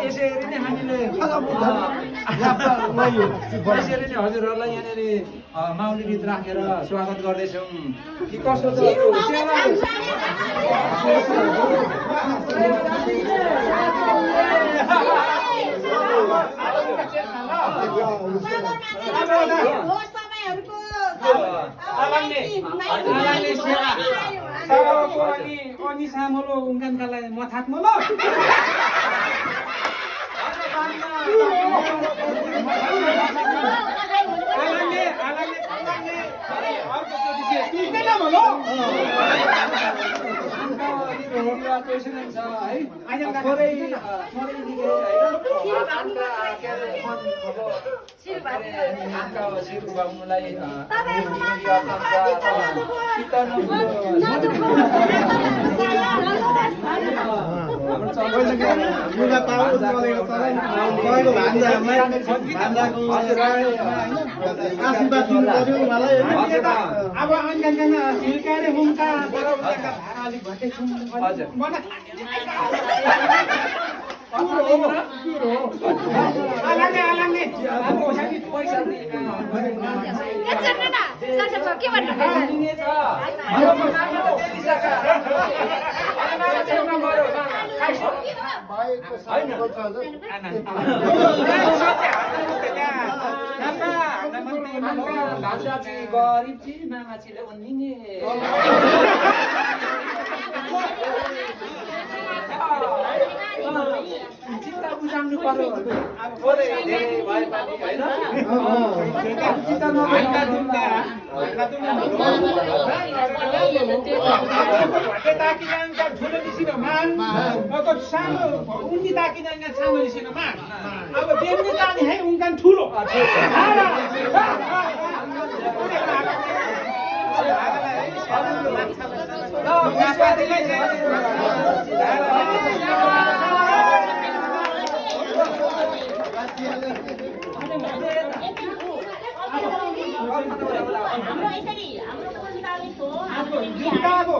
यसरी नै हामीले यसरी नै हजुरहरूलाई यहाँनिर माउली गीत राखेर स्वागत गर्दैछौँ कि कसो छ अनि सामोलो उङ्कानकालाई म थाक्मलो अब अन्कान हिर्काले हुम्का अलिक घटेछु गरिब चिज मामाछीले भन्ने चित्त बुझाउनु पर्यो थोरै धेरै भए पनि सानो उनी ताकिँदैन सानो निस्किन मान अब बेग्ने जाने है उनकान ठुलो हाम्रो यसरी हाम्रो